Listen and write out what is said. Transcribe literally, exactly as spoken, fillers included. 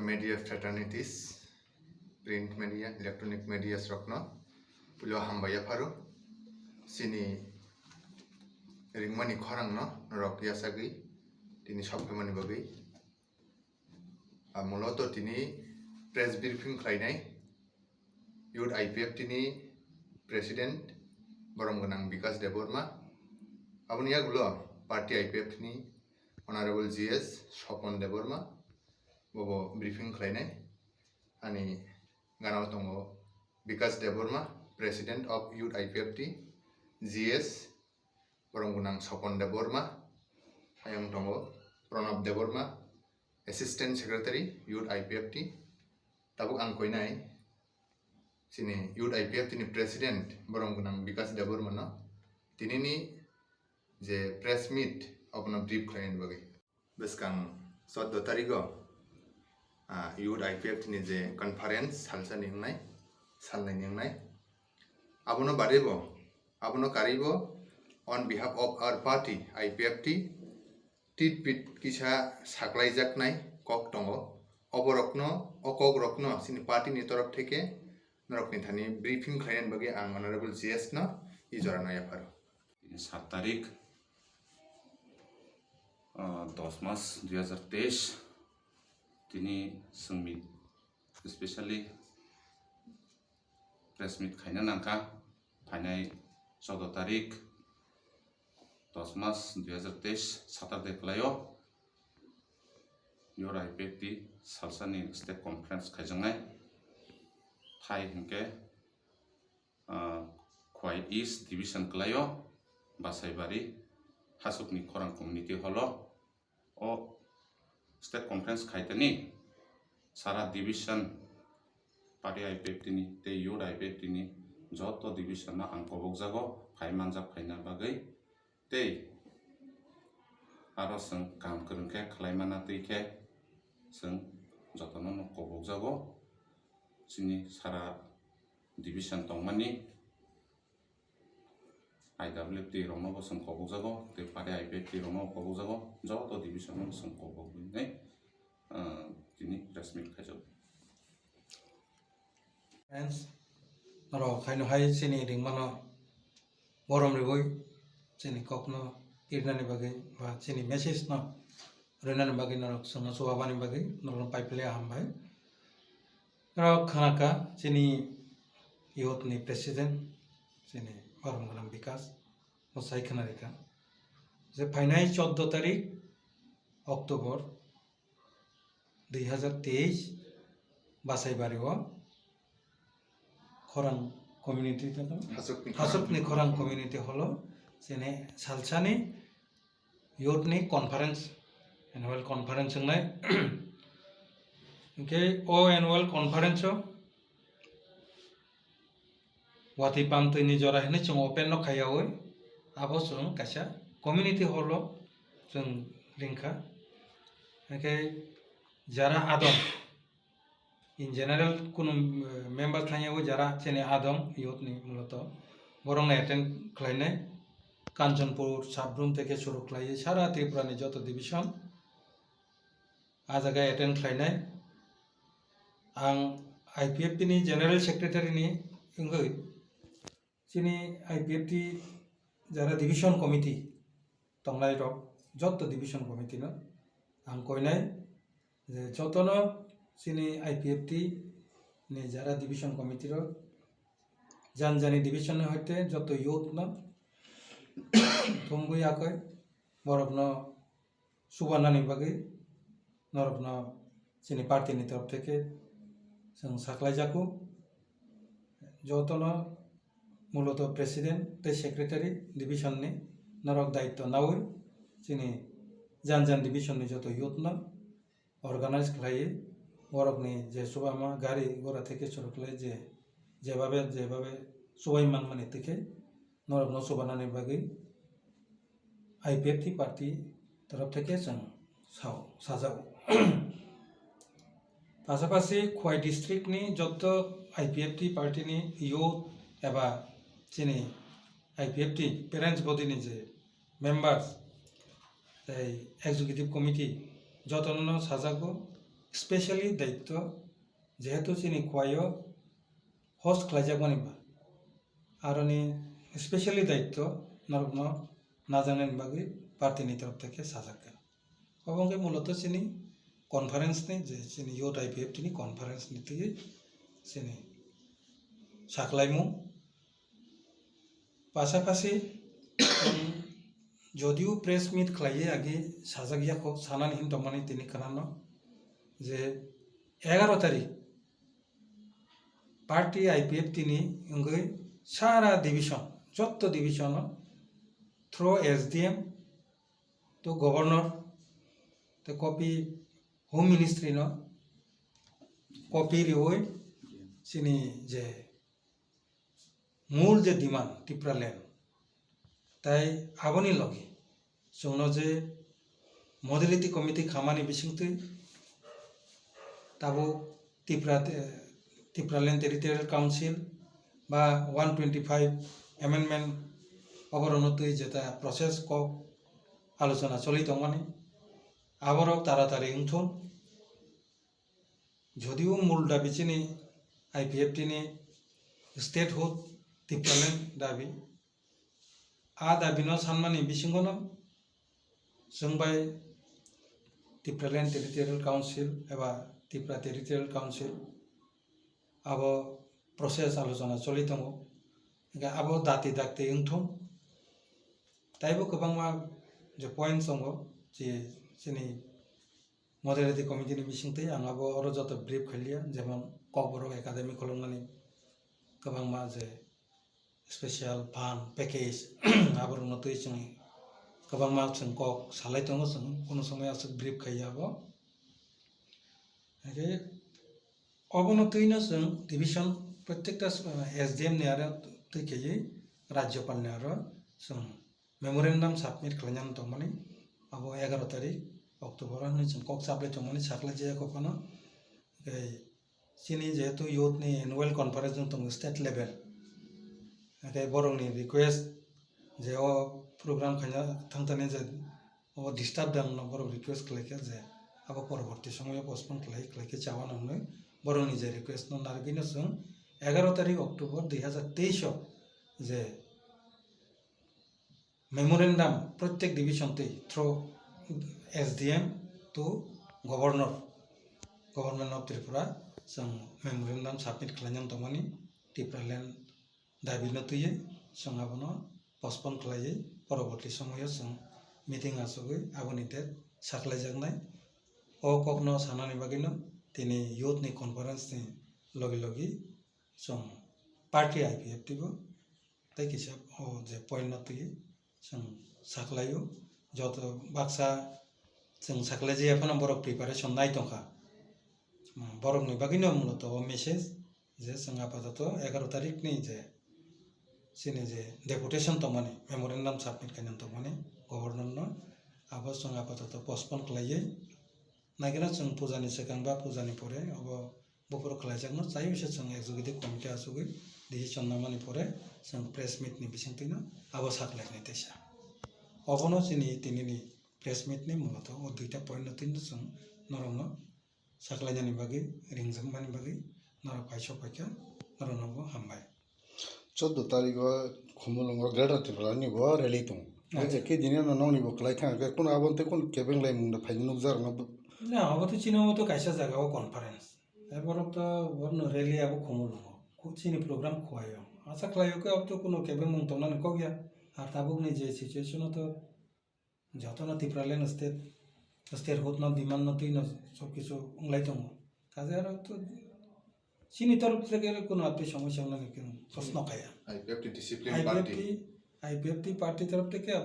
Media fraternities, print media, electronic media rokno puilo hambai yapharo. Chini ringmani khorangno norok yachagwi tini sokphaimani bagwi. Ah, muloto tini press briefing khlainai Youth I P F T ni President borom gwnang Bikas Debbarma. Aboni yagulo party I P F T ni Honorable G S Sopon Debbarma bobo briefing khlainai. Ani ganao tongo Bikas Debbarma, President of Youth I P F T, G S borom gwnang Sopon Debbarma, ayang tongo Pranab Debbarma, Assistant Secretary, Youth I P F T. Tabuk ang koinai chini Youth I P F T ni President borom gwnang Bikas Debbarma no tinini je press meet abono brief khlainani bagwi. Bwskang choudo tarigo, ah, Youth I P F T ni je conference salsani wngnai, salnai ni wngnai. Abono baribo, abono karibo on behalf of our party I P F T, titpit kisa saklaijaknai kok tongo. Oborokno, o kokrokno chini party ni torof theke norokni thani briefing khlainani bagwi ang Honorable G S no i jorano yapharo. Tini sat tarik, ah, dos mas dui hazar teis, tini chwng meet, specially press meet khaina nangkha, phainai choudo tarik, dos mas dui hazar teis, Saturday kwlaio, Youth I P F T salsani state conference khaijaknai. Thai hinkhe, ah, Khowai East Division kwlaio, Basaibari, Hasukni Khorang Community Hall o. O state conference khaitani sara division party I P F T ni tei Youth I P F T ni joto division no ang kobokjago phai manjak phaina bagwi. Tei aro chwng kaham kwrwng khe khlai mana twi khe chwng jotono no kobokjago. Chini sara division tongmani I W F T rokno bo chwng kobokjago, tei party I P F T rokno kobokjago, joto division no chwng koboknai, ah, tini press meet khaijago. Friends, norok haino hai chini ringmano borom ribui chini kokno irnani bagwi ba chini message no rinani bagwi norok chwngno chuwabani bagwi norokno paiphle hambai. Norok khanaka chini youth ni president chini borom gwnang Bikas, bo sai khna rikha je phainai choudo tarik October dui hazar teis Basaibari o Khorang community tongkha. Hasukni Khorang. Hasukni Khorang community hall o chini salsani youth ni conference, annual conference wngnai. Hinkhe o annual conference o watwi pamtwi ni jora hinwi chwng open no khaiyaui abo chwng kaisa community hall o chwng ringkha. Hinkhe jara adong in general kunu, eh, member thangyaui jara chini adong youth ni muloto borokno attend khlainai. Kanchanpur sub room tei khe suru khlaiwi sara Tripura ni joto division ah jaga attend khlainai. Ang I P F T ni general secretary ni wngwi chini I P F T jara division committee tongnai rok joto division committee no ang koinai je jotono chini I P F T ni jara division committee rok jan jani division ni hoite joto youth no thumgwi yakoi borok no chubanani bagwi norokno chini party ni torof theke chwng saklaijago. Jotono muloto president tei secretary division ni norok daityo naui chini jan jan division ni joto youth no organize khlaiwi borokni je chubama gari gora theke churu khlai je jebabe jebabe chubai manmani theke norokno chubanani bagwi I P F T party torof theke chwng sao, sajago. Pasapasi Khowai district ni joto I P F T party ni youth eba chini I P F T parents body ni je members tei executive committee jotono no sajago, specially daityo, jehetu chini Khowai o host khlaijakmani ba, aroni specially daityo norokno najaknani bagwi party ni torof theke sajakha. Obo wngkhe muloto chini conference ni, je chini youth I P F T ni conference ni twi chini saklaimung. Pasapasi, um, jodio press meet khlaiwi agi sajak yakho, sanani hin tongmani tini kwnano je egaroh tarik party I P F T ni wngwi sara division, jotto division o through S D M to governor, to copy home ministry no copy riwi chini je mul je demand Tipraland, tai aboni logi chwngno je modality committee khamani bisingtwi tabuk Tipra, Tipraland Territorial Council ba one twenty five amendment oborokno twi jeta process kok alochona choli tongmani, aborok taratari wngthun. Jodio mul dabi chini I P F T ni statehood Tipraland dabi, a dabi no sanmani bisingo no chwng bai Tipraland Territorial Council eba Tipra Territorial Council abo process alochona choli tongo. Hingke abo dati dakti wngthung, taibo kwbangma je point tongo, je chini Modality committee ni bisingtwi ang abo oro joto brief khailiya, jemon Kokborok Academy khulukmani kwbangma je special fund package aborokno twi chwng kwbangma chwng kok salai tongo, chwng kunu somoi aswk brief khaiya abo. Hingke obono twino chwng division protekta, eh, S D M ni aro twi khaiwi Rajyapal ni aro chwng memorandum submit khlainani tongmani, abo egaroh tarik October o hinwi chwng kok chaplai tongmani, saklai jaya kok phano. Tei chini jehetu youth ni annual conference wng tongo state level, tei borokni request je o program khaina thangthani je o disturb dang no borok request khlaikha je abo poroborti somoyo postpone khlai, khlaikhe chawana hinwi borokni je request no narwgwino chwng egaroh tarik October dui hazar teis o je memorandum protek division twi through S D M to governor, Government of Tripura chwng memorandum submit khlainani tongmani, Tipraland dabi no twiwi chwng abono postpone khlaiwi poroborti somoyo chwng meeting achugwi aboni date saklaijaknai. O kokno sanani bagwino tini youth ni conference ni logi logi chwng party I P F T bo tei kisa o je point no twiwi chwng saklaio. Joto baksa chwng saklaijaya phano borok preparation nai tongkha. Borokni bagwino muloto o message je chwng apatoto egaroh tarikni je chini je deputation tongmani, memorandum submit khainani tongmani governor no, abo chwng apatoto postpone khlaiwi naikhe no chwng pujani swkang ba pujani pore obo buphuru khlaijakno chai wngse chwng executive committee achugwi decision namani pore chwng press meet ni bisingtwino abo saklainai teisa. Obono chini tinini press meet ni mungto o duita point no twino chwng norokno saklainani bagwi, ringjakmani bagwi norok kaisa paikha, norokno bo hambai. Chauda tarikh o Khumulwngo Greater Tripura ni bo rally tongo. Acha. Eke dini no nokni bo kwlai thang khe, kuno abo tei kuno kebeng lai mung da phaini nukjak rokno bo. Na, abo to chini abo to kaisa jaga o conference. Tei borok to borno rally abo Khumulwngo. Khu chini program Khowai o. Acha khlai o khe abo to kuno kebeng mung tongnani kok ya. Ar tabuk ni je situation o to jotono Tipraland state, statehood no demand no twi no sob kisu wng lai tongo. Kaje aro to chini torof theke kuno atwi somosya wngnani kunu proshno kaya. I P F T discipline I P F T, party. I P F T party torof theke